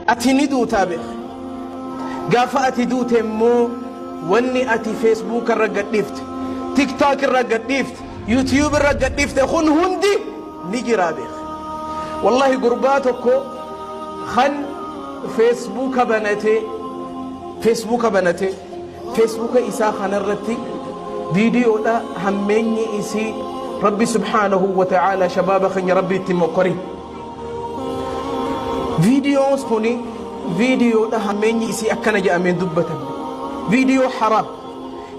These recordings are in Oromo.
Ati ni duutaa beeki. Gaafa ati duute immoo wanni ati Facebook irra gadhiifte, TikTok irra gadhiifte, YouTube irra gadhiifte kun hundi ni jiraa beeki. Wallahi gurbaa tokko kan Facebooka banatee Facebooka banatee Facebooka isaa kanarratti viidiyoodha hammeenyi isii Rabbi subhaanahu wa ta'ala shabaaba keenya Rabbi itti mokkorin. Viidiyoon kuni viidiyoodha hammeenyi isii akkana jedhamee hin dubbatamne. Viidiyoo haraam.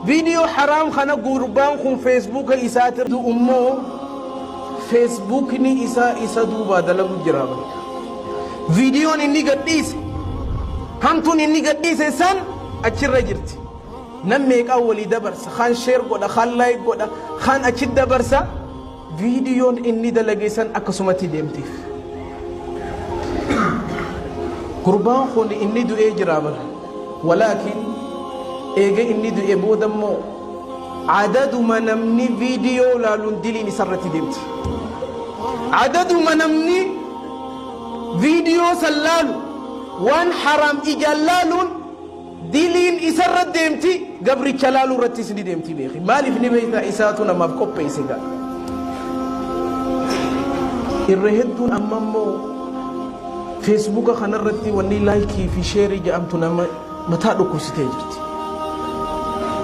Viidiyoo haraam kana gurbaan kun feesbuuka isaati immoo feesbuukni isaa isa duubaa dalagu jira. Viidiyoon inni gadhiise hamtuun inni gadhiise san achirra jirti. Nam meeqaan walii dabarsa, kaan sheer godha, kaan laayik godha, kaan achi dabarsa. Viidiyoon inni dalage san akkasumatti deemtiif. Gurbaan kun inni du'ee jira bara. Walaakin eega inni du'e booda immoo adaduma namni viidiyoo laaluun diliin isarratti deemti. Adaduma namni viidiyoo san laalu waan haraam ijaan laaluun Diliin isarra deemti, gabricha laaluu irrattis ni deemti beeki. Maaliif ni beektaa isaatu namaaf qopheesse gaa. Irra hedduun amma immoo feesbuuka kanarratti wanni laayikii fi sheerii jedhamtu nama mataa dhukkubsitee jirti.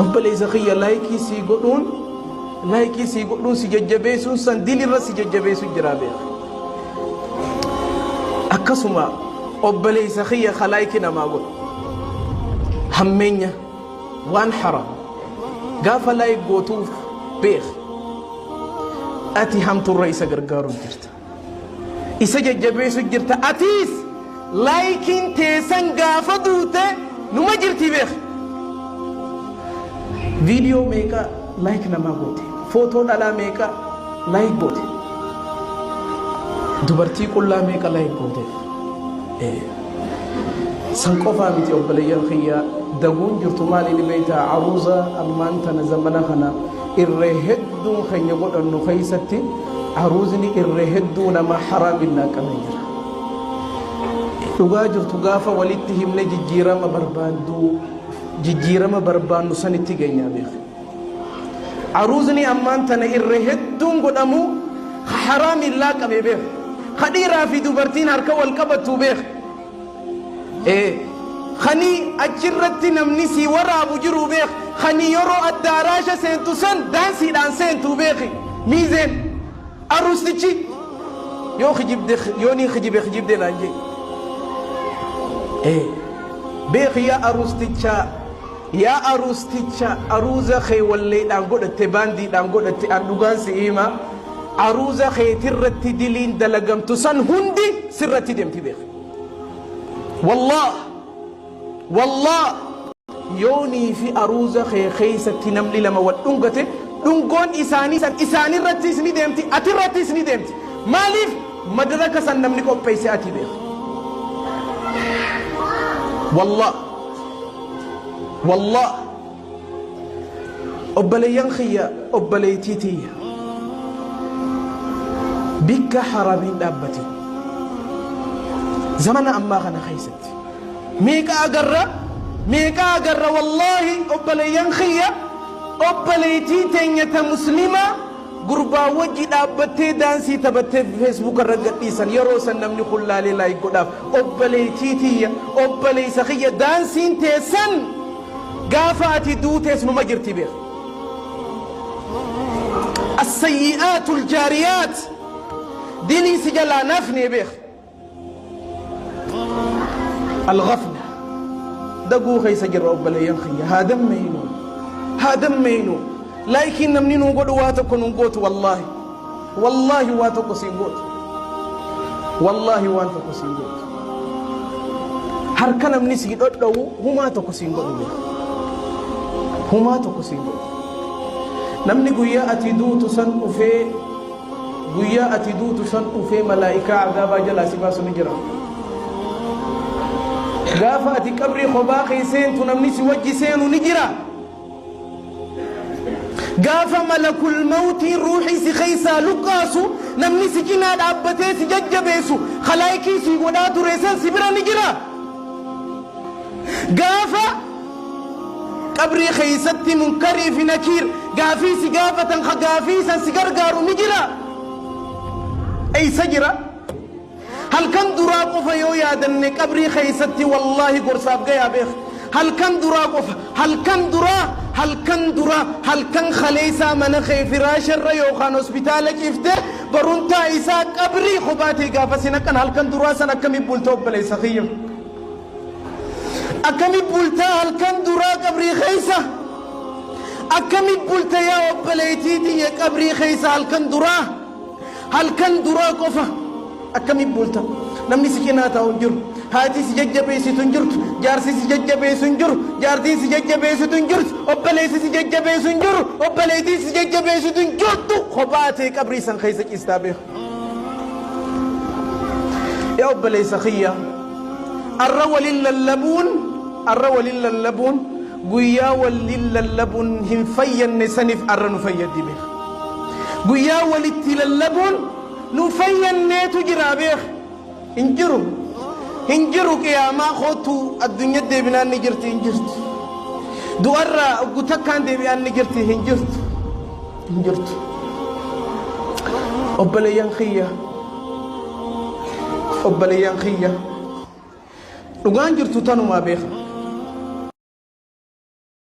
Obboleessa kiyya laayikii sii godhuun laayikii sii godhuun si jajjabeessuun san dilirra si jajjabeessu jira beeki. Akkasuma obboleessa kiyya ka laayikii namaa godhu. Hammeenya waan haraam gaafa laayik gootuuf beek ati hamturra isa gargaaru jirta. Isa jajjabeessu jirta atiis laayikiin teessan gaafa duute numa jirti beek. Viidiyoo meeqa laayik namaa goote? Footoo dhalaa meeqa laayik goote? Dubartii qullaa meeqa laayik gooteef? San qofaa miti obboleeyyan kiyya, daguun jirtu maali ni beektaa? Aruuza ammaan tana zamana kana irree hedduun keenya godhannu keessatti aruuzni irree hedduu nama haraamin laaqamee jira. Dhugaa jirtu gaafa walitti himne jijjiirama barbaaddu jijjiirama barbaannu sanitti geenyaa beeka. Aruuzni ammaan tana irra hedduun godhamu ka haraamiin laaqame beeka. Ka dhiiraa fi dubartiin harka wal qabattu beeka. Ee kani achirratti namni si waraabu jiru beeka. Kani yeroo addaaraasha seentu san daansiidhaan seentu beeki. Miizeen aruustichi yoo kijibde yoo niin kijibe kijibde naan jee. Ee beeki yaa aruustichaa. Yaa aruusticha aruuza kee walleedhaan godhatte baandiidhaan godhatte an dhugaan si hima aruuza keetirratti diliin dalagamtu san hundi sirratti deemti beeki. Wallaah wallaah yoonii fi aruuza kee keessatti namni lama wal dhungate dhungoon isaanii san isaanirrattis ni deemti atirrattis ni deemti maaliif madraka san namni qopheesse ati beeki. Wallaah. Wallah obboleeyyan kiyya obboleeytii tiyya bikka haram hin dhaabbatin zamana ammaa kana keessatti meeqa agarra meeqa agarra wallaahi obboleeyyan kiyya obboleeytii teenya ta muslimaa Gurbaa wajji dhaabbattee daansii taphattee Facebook irra gadhiisan yeroo san namni kun laalee like godhaaf obboleettii tiyya obboleessa kiyya daansiin teessan gaafa ati duutees numa jirti beek assayyi'aatul jaariyaat dilii si jalaa nafne beek Al-ghafla daguu keessa jirra obboleeyyan kiyya haa dammeynu haa dammeynu laayikiin namni nuu godhu waa tokko nun gootu wallaahi wallaahi waa tokko siin gootu wallaahi waan tokko siin gootu harka namni sii dhodhowu humaa tokko siin godhu beeku humaa tokko siin godhu namni guyyaa ati duutu san dhufee Guyyaa ati duutu san dhufee malaa'ikaa azaabaa jalaa si baasu ni jira. Gaafa ati qabrii kophaa kee seentu namni si wajji seenu ni jira. Gaafa malakul mawtiin ruuhii si keessaa luqqaasu namni si cinaa dhaabbatee si jajjabeessu kalaayikii si godhaa ture san si bira ni jira. Gaafa qabrii keeysatti Munkarii fi Nakiir gaafii si gaafatan ka gaafii san si gargaaru ni jira? Eeysa jira? Halkan duraa qofa yoo yaadanne qabrii keeysatti wallaahi gorsaaf gayaa beek. Halkan duraa qofa, halkan duraa, halkan duraa, halkan khaleeysaa mana kee firaasharra yookaan hospitaala ciiftee baruntaa isaa qabrii kophaa tee gaafa si naqan halkan duraa san akkami bulta obboleessa kiyya? Akkami bultaa halkan duraa qabrii keeysa? Akkami bulta yaa obboleeytii tiyya qabrii keeysa halkan duraa? Halkan duraa qofa akkami bulta? Namni si cinaa taa'u hin jiru. Haati si jajjabeessitu hin jirtu. Jaarsi si jajjabeessu hin jiru. Jaartiin si jajjabeessitu hin jirtu. Obboleessi si jajjabeessu hin jiru. Obboleettiin si jajjabeessitu hin jirtu. Kophaa ta'e qabrii san keessa ciistaa beeku. Yaa obboleessa kiyya, arra walin lallabuun, arra walin lallabuun guyyaa walin lallabuun hin fayyanne saniif arra nu fayyaddi beeka. Guyyaa walitti lallabuun nu fayyanneetu jira beeka. Hin jiru. Hin jiru qiyaamaa kootu addunyaa deebinaan ni jirti hin jirtu. Du'arraa oggu takkaan deebi'aan ni jirti hin jirtu. Hin jirtu. Obboleeyyan kiyya. Obboleeyyan kiyya. Dhugaan jirtu tanumaa beeka.